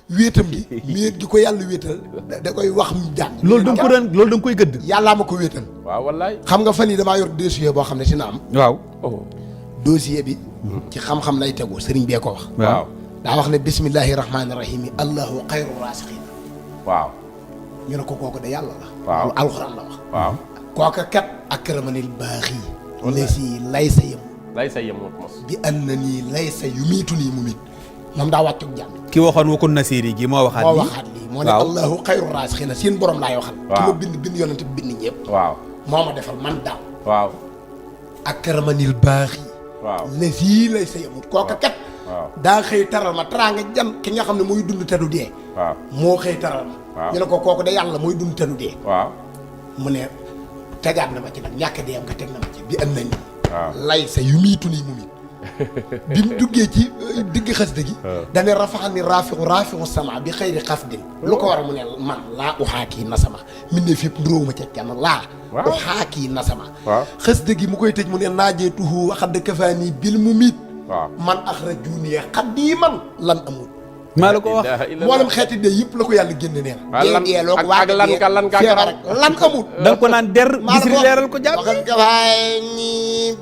wéetam gi wéet gi ko yàlla wéetal da koy wax mu jàng. loolu da nga koy gëdd. yàllaa ma ko wéetal. waaw wallaay. xam nga fan yii damaa yor dossier boo xam ne si na am. waaw. dossier bi. ci xam-xam lay tegu sëriñ bee ko wax. waaw daa wax ne bismillahi rahmaani rahim allahu xayru raasixiin. waaw. ñu ne ko kooku de yàlla la. waaw loolu alxuraan la wax. waaw. kooka kat akramanil baaxi. lesi laysa yem. laysa yemut mos. bi annani laysa yumiitu nii mumiit moom daa wàccug jàmm. ki waxoon wakun nasiiri gi moo waxaat lii. moo waxaat lii moo ne allahu xayru raasixiin seen borom laay waxal. waaw ki ma bind yonent bi bind ñëpp. waaw moo ma defal man daaw. waaw. akramanil baaxi. waaw lesi laysa yemut kooka kat. waaw daa xëy taral ma teraanga jan ki nga xam ne mooy dund te du dee. waaw moo xëy taral ma. waaw ñu ne ko kooku de yàlla mooy dund te du dee. waaw. mu ne tegaat na ma ci nag ñàkk dee am nga teg na ma ci bi an nañ. waaw lay sa yu miitu nii mu miit bi mu duggee ci digg xasida gi. dane rafaxani raafiqu sama bi xëyri xasdin lu ko war a mu ne man laa uxaakii na sama min ne fépp nduróowu ma ca kenn laa. waaw uxaakii na sama. waaw xasida gi mu koy tëj mu ne naajeetuhu waxad kafaani bil mu miit. waaw man axrajuni xadiman lan amul. maa la ko wax mboolem xeeti dee yëpp la ko yàlla génne nee na. lan ak lan ka feebar rek lan amul. da nga ko naan der bisri leeral ko jàpp. waxal kafaani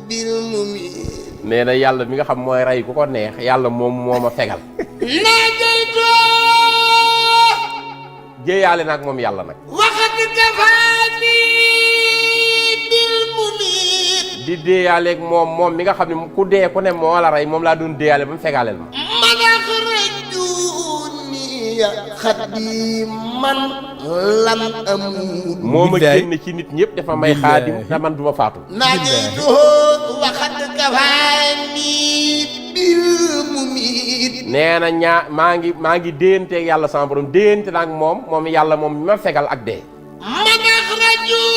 bil mu miit. nee na yàlla mi nga xam mooy rey ku ko neex yàlla moom moo ma fegal. jéeyaale nag moom yàlla nag. waxat kafaani bil mu miit. di déeyaaleeg moom mi nga xam ne ku dee ku ne moo la rey moom laa doon déeyaale ba mu fegaaleel ma. man axrajuni xadiman lan amut. moo ma génn ci nit ñëpp dafa may xaadim te man du ma faatu. naajeytuhu waxat kafaani bil mu miit. nee na maa ngi déenteeg yàlla sama borom déente nag moom yàlla moom mi ma fegal ak dee. man axrajuni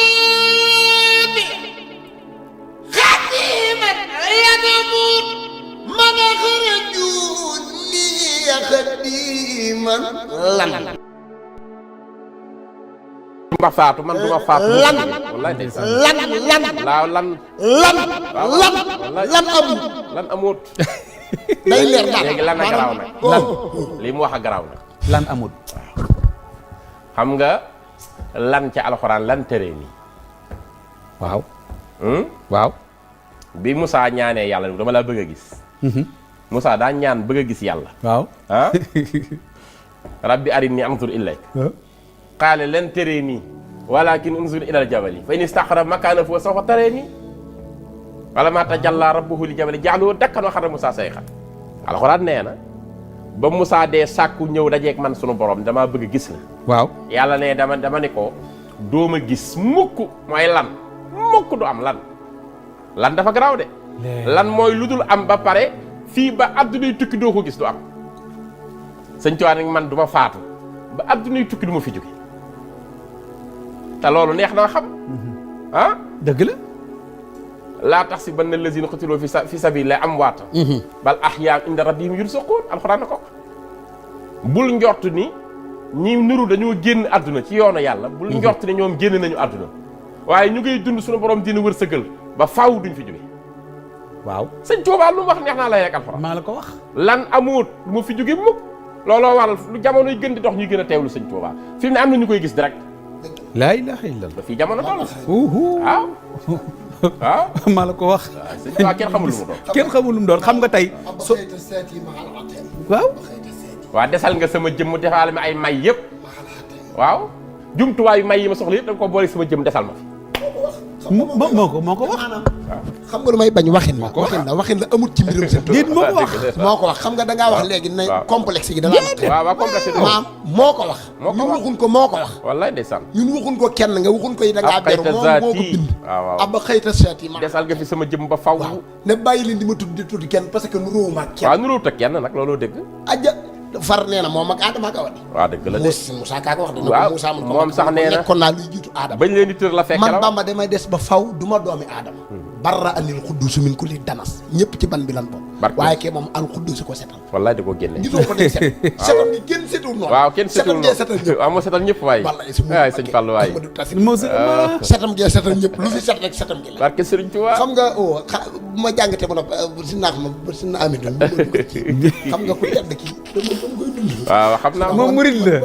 xadiman lan amut. man axrajuni xadiman lan. du ma faatu man du ma faatu. lan wallaay ndeysaan. lan waaw lan. lan amut. lan amut. day leer daal léegi lan a garaaw nag. lan lii mu wax a garaaw nag. lan amut. xam nga lan ca alxuraan lan tere nii. waaw. waaw. bi Moussa ñaanee yàlla dama laa bëgg a gis. Moussa daa ñaan bëgg a gis yàlla. waaw. ah. rabbi arini anzur ilayk. qaala lan tere nii. walakin unzur ilal jabali fa in istaqara makaanahu fa sawfa tarani. falammaa tajallaa rabbuhu li jabali ja'alahu dakkan wa xarra Moussa sayxan. alxuraan nee na ba Moussa dee sàkku ñëw dajeeg man sunu borom damaa bëgg a gis la. waaw. yàlla ne dama ne ko dooma gis mukk mooy lan mukk du am lan. lan dafa garaaw de. lan mooy lu dul am ba pare fii ba addunay tukki doo ko gis du am. sëñ Tuubaa nag man du ma faatu ba addunay tukki du ma fi jóge te loolu neex na xam. ah dëgg la. laa taxsibanna allaziina qutiluu fi sabiilillaahi amwaatan bal ahyaa'un inda rabbihim yurzaquun alxuraan na ko. bul njort ni ñi niru dañoo génn àdduna ci yoonu yàlla. bul njort ni ñoom génn nañu àdduna. waaye ñu ngay dund suñu borom dina wërsëgal ba faaw duñ fi jóge. waaw. sëñ Tuubaa lu mu wax neex naa lay rek alxuraan. maa la ko wax. lan amoot du ma fi jóge mukk. looloo waral lu jamonoy gën di dox ñuy gën a teewlu sëñ Tuubaa fi mu ne am na ñu koy gis direct. laa ilaaha illallah. ba fii jamono toll. waaw. waaw. maa la ko wax. waaw sëñ Tuubaa kenn xamul lu mu doon. kenn xamul lu mu doon xam nga tey. waaw. waaw desal nga sama jëmm defaale ma ay may yëpp. waaw jumtuwaayu may yi ma soxla yëpp da nga ko boole sama jëm desal ma fi. moo ko wax. xam nga lu may bañ waxin la waxin la amut ci mbirum seen. déet moo ko wax. moo ko wax xam nga da ngaa wax léegi ne complexe gi da laa wax. waaw complexe bi maam moo ko wax. ñun waxuñ ko moo ko wax. wallaay ndeysaan. ñun waxuñ ko kenn nga waxuñ ko yi da ngaa beru moom moo ko bind. waaw ab xëyta saati ma. desal nga fi sama jëm ba faw. waaw ne bàyyi leen di ma tudd kenn parce que nu róowu ma kenn. waaw nu róowu kenn nag looloo dëgg. aja far nee na moom ak Adama ka wax de. waaw dëgg la de Moussa Ka ko wax de. waaw Moussa moom sax nee na nekkoon naa luy jiitu Adama. bañ leen di tër la fekk man Bamba damay des ba faw du ma doomi Adama. barra anil xudduusu min kulli danas ñëpp ci ban bi lan bokk Barke. waaye kee moom al xudduusu ko setal wallaay da ko génne. gisoo ko day set setam gi kenn setul noonu waaw kenn setul gee setal ñëpp waaw moo setal ñëpp waay. wallaay si waay sëñ Fallou waay. Ahmadou Tassir moo si setam gee setal ñëpp lu fi set rek setam gi la barke Sëriñ Tuubaa. xam nga bu ma jàngatee ba noppi si naax ma si na amit doon xam nga ku tedd kii dama koy dund waaw xam naa moom murid la